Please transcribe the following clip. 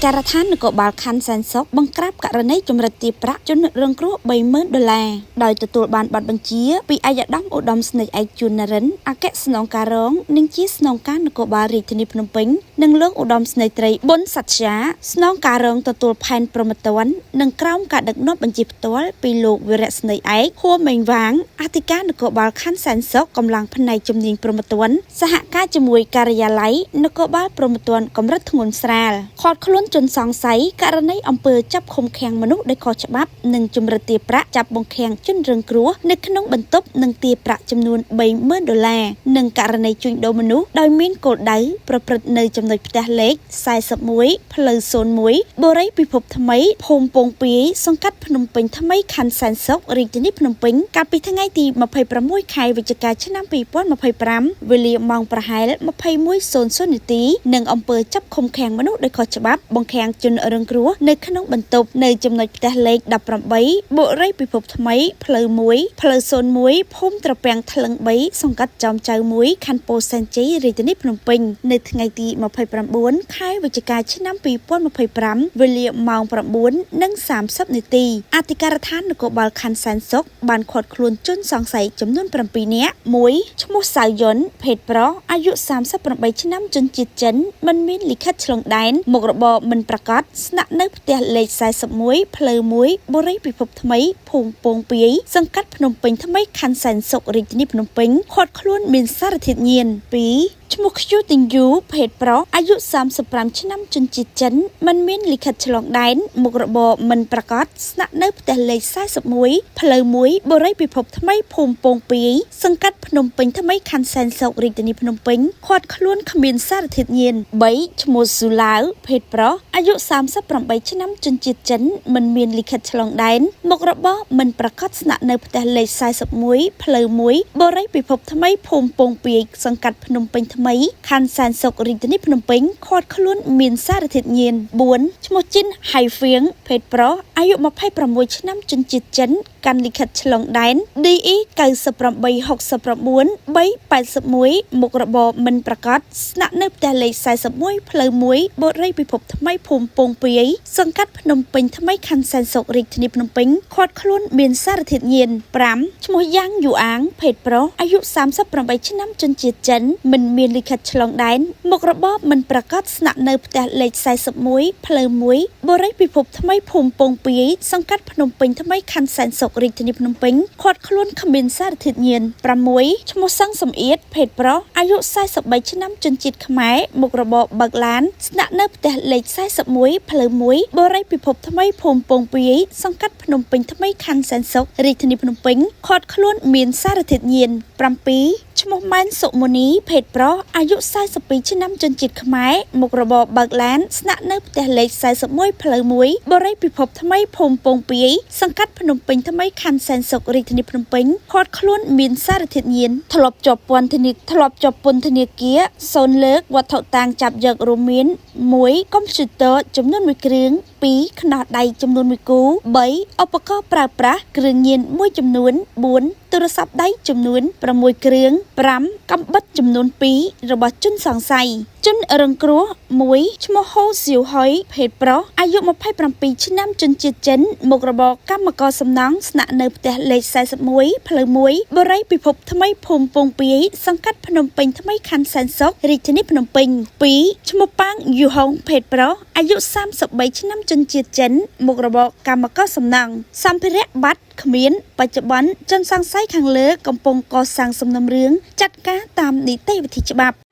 ការដ្ឋាននគរបាលខណ្ឌសែនសុខបង្ក្រាបករណីជំរិតទារប្រាក់ជនរងគ្រោះ30000ដុល្លារដោយទទួលបានបទបញ្ជាពីឯកឧត្តមឧត្តមស្នេហ៍ឯកជួននរិនអគ្គស្នងការរងនិងជាស្នងការនគរបាលរាជធានីភ្នំពេញនិងលោកឧត្តមស្នេហ៍ត្រីប៊ុនសត្យាស្នងការរងទទួលផែនព្រហ្មទណ្ឌនិងក្រោមការដឹកនាំបញ្ជាផ្ទាល់ពីលោកវីរៈស្នេហ៍ឯកហួមេងវាងអធិការនគរបាលខណ្ឌសែនសុខកម្លាំងផ្នែកជំនាញព្រហ្មទណ្ឌសហការជាមួយការិយាល័យនគរបាលព្រហ្មទណ្ឌកម្រិតធ្ងន់ស្រាលឃាត់ខ្លួនជនសង្ស័យករណីអំពើចាប់ឃុំឃាំងមនុស្សដោយខុសច្បាប់និងជំរិតទារប្រាក់ចាប់បង្ខាំងជនរងគ្រោះនៅក្នុងបន្ទប់និងទារប្រាក់ចំនួន30000ដុល្លារនិងករណីជួញដូរមនុស្សដោយមានគោលដៅប្រព្រឹត្តនៅចំណុចផ្ទះលេខ41ផ្លូវ01បុរីពិភពថ្មីភូមិពងពាយសង្កាត់ភ្នំពេញថ្មីខណ្ឌសែនសុខរាជធានីភ្នំពេញកាលពីថ្ងៃទី26ខែវិច្ឆិកាឆ្នាំ2025វេលាម៉ោងប្រហែល 21:00 នាទីនិងអំពើចាប់ឃុំឃាំងមនុស្សដោយខុសច្បាប់បង្ខាំងជនរងគ្រោះនៅក្នុងបន្ទប់នៅចំណុចផ្ទះលេខ18បុរីពិភពថ្មីផ្លូវ1ផ្លូវ01ភូមិត្រពាំងថ្លឹង3សង្កាត់ចោមចៅ1ខណ្ឌពោធិ៍សែនជ័យរាជធានីភ្នំពេញនៅថ្ងៃទី29ខែវិច្ឆិកាឆ្នាំ2025វេលាម៉ោង9:30នាទីអធិការដ្ឋាននគរបាលខណ្ឌសែនសុខបានឃាត់ខ្លួនជនសង្ស័យចំនួន7នាក់1ឈ្មោះសៅយុនភេទប្រុសអាយុ38ឆ្នាំជនជាតិចិនមិនមានលិខិតឆ្លងដែនមុខរបរមិនប្រាកដស្នាក់នៅផ្ទះលេខ41ផ្លូវ1បុរីពិភពថ្មីភូមិពងពាយសង្កាត់ភ្នំពេញថ្មីខណ្ឌសែនសុខរាជធានីភ្នំពេញឃាត់ខ្លួនមានសារធាតុញៀន2ឈ្មោះខ្យូទីងយូភេទប្រុសអាយុ35ឆ្នាំជនជាតិចិនមិនមានលិខិតឆ្លងដែនមុខរបរមិនប្រាកដស្នាក់នៅផ្ទះលេខ41ផ្លូវ1បុរីពិភពថ្មីភូមិពងពាយសង្កាត់ភ្នំពេញថ្មីខណ្ឌសែនសុខរាជធានីភ្នំពេញឃាត់ខ្លួនគ្មានសារធាតុញៀន3ឈ្មោះស៊ូឡាវភេទប្រុសអាយុ38ឆ្នាំជនជាតិចិនមិនមានលិខិតឆ្លងដែនមុខរបរមិនប្រាកដស្នាក់នៅផ្ទះលេខ41ផ្លូវ1បុរីពិភពថ្មីភូមិពងពាយសង្កាត់ភ្នំពេញថ្មីខណ្ឌសែនសុខរាជធានីភ្នំពេញឃាត់ខ្លួនមានសារធាតុញៀន4ឈ្មោះជីនហៃហ្វៀងភេទប្រុសអាយុ26ឆ្នាំជនជាតិចិនកាន់លិខិតឆ្លងដែន DE 9869 381មុខរបរមិនប្រាកដស្នាក់នៅផ្ទះលេខ41ផ្លូវ1បុរីពិភពថ្មីភូមិពងពាយសង្កាត់ភ្នំពេញថ្មីខណ្ឌសែនសុខរាជធានីភ្នំពេញឃាត់ខ្លួនមានសារធាតុញៀន5ឈ្មោះយ៉ាងយូអាងភេទប្រុសអាយុ38ឆ្នាំជនជាតិចិនមិនមានលិខិតឆ្លងដែនមុខរបរមិនប្រាកដស្នាក់នៅផ្ទះលេខ41ផ្លូវ1បុរីពិភពថ្មីភូមិពងពាយសង្កាត់ភ្នំពេញថ្មីខណ្ឌសែនសុខរាជធានីភ្នំពេញឃាត់ខ្លួនគ្មានសារធាតុញៀន6ឈ្មោះសឹងសំអៀតភេទប្រុសអាយុ43ឆ្នាំជនជាតិខ្មែរមុខរបរបើកឡានស្នាក់នៅផ្ទះលេខ41ផ្លូវ1បុរីពិភពថ្មីភូមិពងពាយសង្កាត់ភ្នំពេញថ្មីខណ្ឌសែនសុខរាជធានីភ្នំពេញឃាត់ខ្លួនមានសារធាតុញៀន7ឈ្មោះម៉ែនសុមុនីភេទប្រុសអាយុ42ឆ្នាំជនជាតិខ្មែរមុខរបរបើកឡានស្នាក់នៅផ្ទះលេខ41ផ្លូវ1បុរីពិភពថ្មីភូមិពងពាយសង្កាត់ភ្នំពេញថ្មីខណ្ឌសែនសុខរាជធានីភ្នំពេញឃាត់ខ្លួនមានសារធាតុញៀនធ្លាប់ជាប់ពន្ធនាគារ0លើកវត្ថុតាងចាប់យករួមមាន1កុំព្យូទ័រចំនួន1គ្រឿង2ខ្នោះដៃចំនួន1គូ3ឧបករណ៍ប្រើប្រាស់គ្រឿងញៀនមួយចំនួន4ទូរស័ព្ទដៃចំនួន6គ្រឿង5កាំបិតចំនួន2របស់ជនសង្ស័យជនរងគ្រោះ1ឈ្មោះហូសៀវហុយភេទប្រុសអាយុ27ឆ្នាំជនជាតិចិនមុខរបរកម្មករសំណង់ស្នាក់នៅផ្ទះលេខ41ផ្លូវ1បុរីពិភពថ្មីភូមិពងពាយសង្កាត់ភ្នំពេញថ្មីខណ្ឌសែនសុខរាជធានីភ្នំពេញ2ឈ្មោះប៉ាងយូហុងភេទប្រុសអាយុ33ឆ្នាំជនជាតិចិនមុខរបរកម្មករសំណង់សម្ភារៈបាត់គ្មានបច្ចុប្បន្នជនសង្ស័យខាងលើកំពុងកសាងសំណុំរឿងចាត់ការតាមនីតិវិធីច្បាប់។